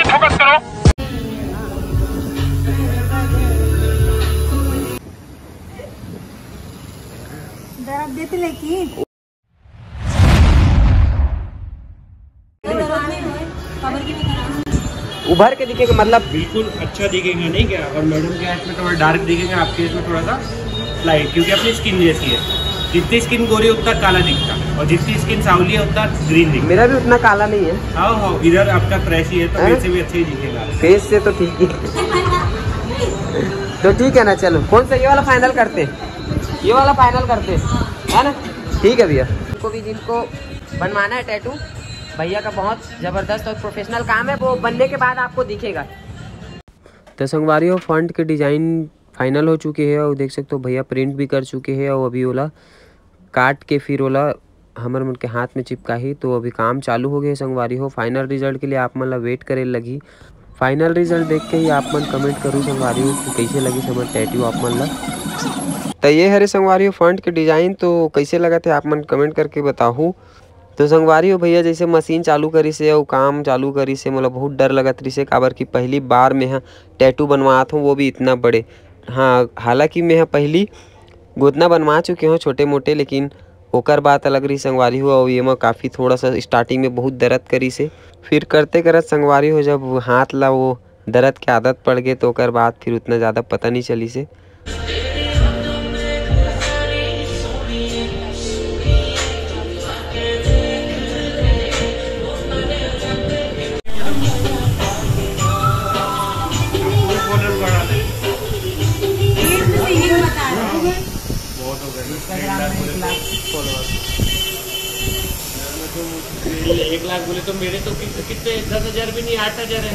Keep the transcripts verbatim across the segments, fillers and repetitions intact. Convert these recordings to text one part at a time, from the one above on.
Focus करो। दर्द देते लेकिन उभर के दिखेगा, मतलब बिल्कुल अच्छा दिखेगा, नहीं क्या? और मैडम के आँख में थोड़ा डार्क दिखेगा, आपके इसमें थोड़ा सा लाइट, क्योंकि अपनी स्किन जैसी है। जितनी स्किन गोरी उतना काला दिखता, और जितनी स्किन सांवली है उतना ग्रीन दिखता। मेरा भी उतना काला नहीं है। हाँ हाँ, इधर आपका फ्रेश ही है तो है ना? वैसे भी अच्छा ही दिखेगा। फेस से तो ठीक ही। तो ठीक है ना, चलो कौन सा, ये वाला फाइनल करते हैं, ये वाला फाइनल करते हैं, है ना? ठीक है भैया, इनको भी जिनको बनवाना है टैटू, भैया का बहुत जबरदस्त और प्रोफेशनल काम है, वो बनने के बाद आपको दिखेगा। तो संगवारी हो, फॉन्ट के डिजाइन फाइनल हो चुके हे और देख सकते हो भैया प्रिंट भी कर चुके हे और अभी ओला काट के फिर ओला हमर मन के हाथ में चिपकाही। तो अभी काम चालू हो गए हे संगवारी हो। फाइनल रिजल्ट के लिए आप मन ला वेट करे लगही। फाइनल रिजल्ट देख के ही आप मन कमेंट करू संगवारी हो कि कैसे लगिस हमर टैटू आप मन ला। तो ये हरे संगवारी हो फॉन्ट के डिजाइन, तो कैसे लगत हे आप मन कमेंट करके बताहू। तो संगवारी हो भैया जैसे मशीन चालू करिस हे अउ काम चालू करिस हे, मोला बहुत डर लगत रहिस हे, काबर कि पहली बार में हा टैटू बनवात हूँ, वो भी इतना बड़े। हाँ, हालांकि मैं हा पहली गोदना बनवा चुके हूँ छोटे मोटे, लेकिन ओकर बात अलग रही संगवारी हो। अउ ये मा काफ़ी थोड़ा सा स्टार्टिंग में बहुत दर्द करिस हे, फिर करते करत संगवारी हो जब हाथ ला वो दर्द के आदत पड़ गए तो ओकर बाद फिर उतना ज़्यादा पता नहीं चलिस हे। बहुत हो गए, डेढ़ लाख बोले तो। एक लाख बोले तो मेरे तो कित-, कितने, दस हजार भी नहीं, आठ हजार है।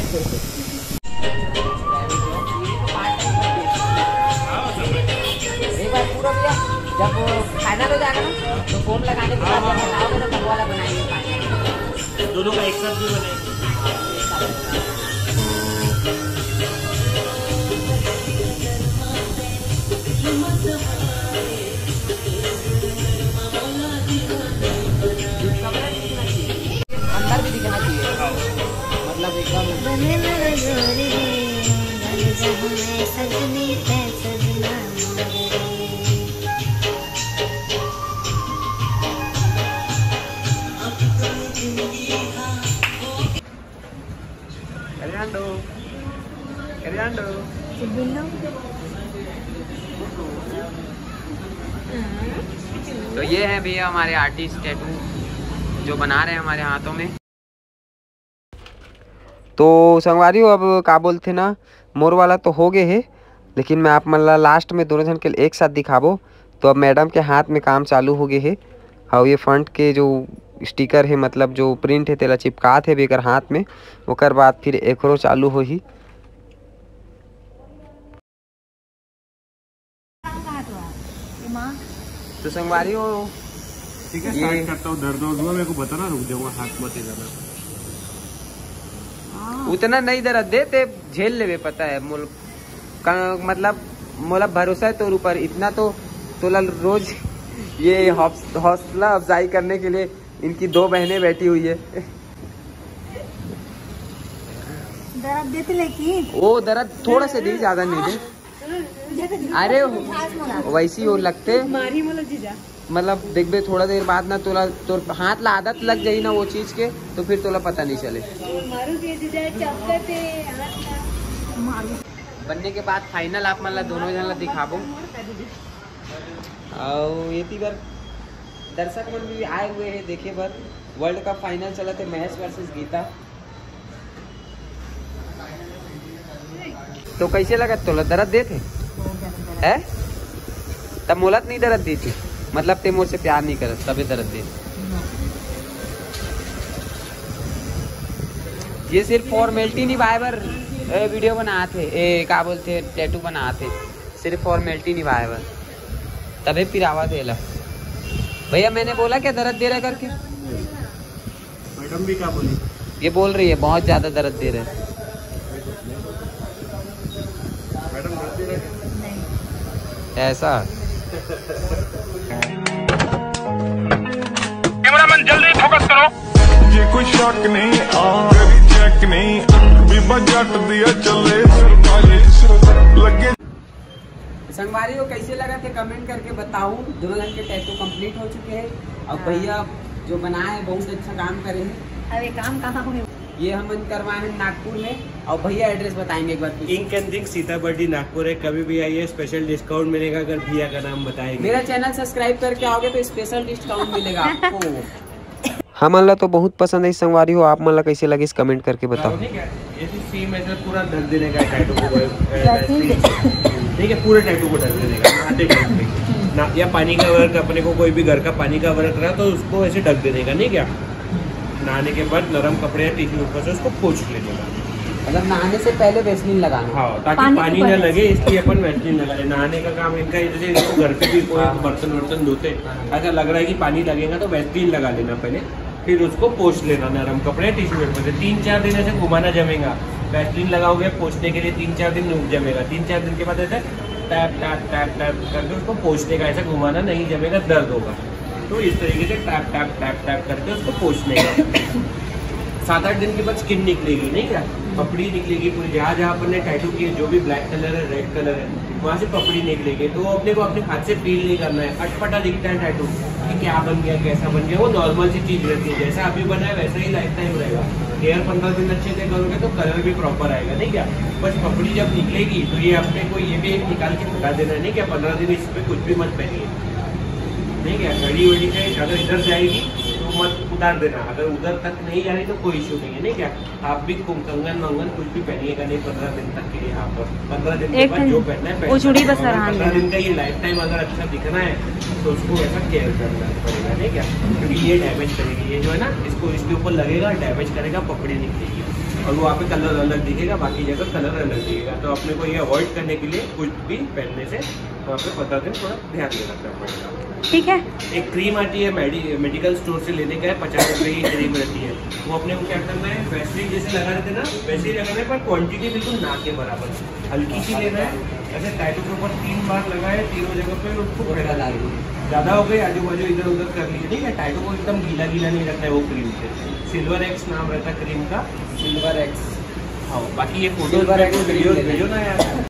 एक बार पूरा भैया, जब फाइनल हो जाएगा ना, तो फोम लगाने के बाद जब हटाओगे ना, तब वाला बनाएंगे final। दोनों का एक साथ भी बनाएंगे। अंदर भी दिखना चाहिए, मतलब एकदम। तो ये है भैया हमारे आर्टिस्ट टैटू जो बना रहे हैं हमारे हाथों में। तो संगवारी हो, अब का बोलथे ना, मोर वाला तो हो गए हे, लेकिन मैं आप मन ला लास्ट में दोनों झन के एक साथ दिखाबो। तो अब मैडम के हाथ में काम चालू हो गए हे। और ये फॉन्ट के जो स्टिकर है, मतलब जो प्रिंट है, तेला चिपकात है बेकर हाथ में, ओकर बाद फिर एकरो चालू होही। तो संगवारी हो, ठीक है, ये स्टार्ट करता हूँ। दर्द वर्द हुआ मेरे को बताना, रुक जाऊंगा, हाथ मत हिलाना। उतना नहीं दर्द दे, ते झेल लेवे, पता है मोल का, मतलब मोला भरोसा है तोर ऊपर, इतना तो तोला रोज ये हौस-, हौसला अफजाई करने के लिए इनकी दो बहनें बैठी हुई है। दर्द देते लेकिन वो दर्द थोड़ा से दी, ज्यादा नहीं दे। अरे वैसी हो लगते, मारी मोला जीजा। मतलब देखबे थोड़ा देर बाद ना तोला, तोर हाथ ला आदत लग जाई ना वो चीज के, तो फिर तोला पता नहीं चले। मारू के जीजा चपकते हाथ ला। बनने के बाद फाइनल आप मन ला दोनों झन ला दिखाबो। और ये ती बार दर्शक मन भी आए हुए हैं देखे बर। वर्ल्ड कप फाइनल चलत हे, महेश वर्सेस गीता। तो कैसे लगत तोला? दर्द देत हे? हैं? तब मोला तो नहीं दर्द देती, मतलब ते मोर से प्यार नहीं करत, तबे दर्द देत। ये सिर्फ फॉर्मेलिटी निभाए बर, ए, वीडियो बनात हे, ए, का बोलते, टैटू बनात हे, सिर्फ फॉर्मेलिटी निभाए बर, तबे पिरावत हे एला। भैया, मैंने बोला क्या दर्द दे रहा है करके? मैडम भी क्या बोली? ये बोल रही है बहुत ज्यादा दर्द दे रहे हैं। मैडम दर्द दे रहे हैं? ऐसा? कैमरामैन, जल्दी फोकस करो। ये कोई शक नहीं, आ, चेक नहीं, भी जट दिया चले लगे। संगवारी हो, कैसे लगा थे कमेंट करके बताओ। दोनों जन के टैटू कंप्लीट हो चुके हैं। अब हाँ। भैया जो बनाए हैं बहुत अच्छा काम करे हैं। अरे काम कहाँ हुए? ये हम करवाए हैं नागपुर में। और भैया एड्रेस बताएंगे एक बार फिर। Ink and zinc Sitabardi Nagpur है। कभी भी आइए, स्पेशल डिस्काउंट मिलेगा अगर भैया का नाम बताएंगे। मेरा चैनल सब्सक्राइब करके आओगे तो स्पेशल डिस्काउंट मिलेगा आपको। हमन ला तो बहुत पसंद है संगवारी हो, आप मन ला कैसे लगिस कमेंट करके बताओ। ठीक है, ये भी सेम ऐसा पूरा ढक देने का है टैटू को, अ, ठीक है, पूरे टैटू को ढक देने का, आधे ढक के। ना, या पानी का वर्क, अपने को कोई भी घर का पानी का वर्क रहा तो उसको ऐसे ढक देने का, नहीं क्या? नहाने के बाद नरम कपड़े या टिश्यू पेपर से उसको पोंछ लेने का। मतलब नहाने से पहले वैसलीन लगाना। हाँ, ताकि पानी पानी ना लगे, इसलिए अपन वैसलीन लगा ले। नहाने का काम इनका ये, जैसे इसको घर पे भी कोई हाँ। बर्तन वर्तन धोते, हाँ। ऐसा लग रहा है कि पानी लगेगा तो वैसलीन लगा लेना पहले, फिर उसको पोंछ लेना नरम कपड़े टिश्यू पेपर से। तीन चार दिन ऐसे घुमाना जमेगा, वैसलीन लगाओगे पोंछने के लिए, तीन चार दिन जमेगा। तीन चार दिन के बाद ऐसे टैप टैप टैप टैप करके उसको पोंछने का, ऐसा घुमाना नहीं जमेगा, दर्द होगा। तो इस तरीके से टैप टैप टैप टैप करके उसको पोंछने का। सात आठ दिन के बाद स्किन निकलेगी, नहीं क्या? पपड़ी निकलेगी पूरी, जहाँ जहाँ अपन ने टैटू किए, जो भी ब्लैक कलर है, रेड कलर है, वहाँ से पपड़ी निकलेगी। तो वो अपने को अपने हाथ से फील नहीं करना है, अटपटा दिखता है टैटू कि क्या बन गया, कैसा बन गया, वो नॉर्मल सी चीज रहती है। जैसा अभी बना है वैसा ही लाइफ टाइम रहेगा। केयर पंद्रह दिन अच्छे से करोगे तो कलर भी प्रॉपर आएगा, नहीं क्या? बस पपड़ी जब निकलेगी तो ये अपने को ये भी एक निकाल के हटा देना है, नहीं क्या? पंद्रह दिन इस पे कुछ भी मत पहनिए, नहीं क्या? घड़ी वड़ी पे अगर इधर जाएगी तो मत उतार देना, अगर उधर तक नहीं जा रही तो कोई इशू नहीं है, नहीं क्या? आप भी कुं-, कंगन वंगन कुछ भी पहनिएगा नहीं पंद्रह दिन तक के लिए। यहाँ पर पंद्रह दिन के एक बाद जो पहनना है वो पहनना चूड़ी है। बस और आराम पंद्रह है। दिन का ये लाइफ टाइम अगर अच्छा दिखना है तो उसको ऐसा केयर करना पड़ेगा, नहीं क्या? क्योंकि ये डैमेज करेगी, ये जो है ना, इसको, इसके ऊपर लगेगा, डैमेज करेगा, पपड़ी निकलेगी और वो वहाँ पे कलर अलग दिखेगा, बाकी जगह कलर अलग दिखेगा। तो अपने को ये अवॉइड करने के लिए कुछ भी पहनने से वहाँ पे पंद्रह दिन थोड़ा ध्यान में रखना पड़ेगा। ठीक है। एक क्रीम आती है मेडि-, मेडिकल स्टोर से लेने का है, पचास रुपए की क्रीम रहती है। वो अपने को क्या करना है, वैसलीन जैसे लगा रहे थे ना, वैसे ही लगाना है, पर क्वांटिटी बिल्कुल ना के बराबर, हल्की सी लेना है। ऐसे टैटू के ऊपर तीन बार लगाए, तीनों जगह पे उसको फैला डाल दो। ज़्यादा हो गई, आजू बाजू इधर उधर कर लिए, ठीक है। टैटू को एकदम गीला गीला नहीं रखना है वो क्रीम से। सिल्वर एक्स नाम रहता है क्रीम का। Silver x. हाँ, बाकी ये photo silver x cream video लेना है। भेजो ना यार।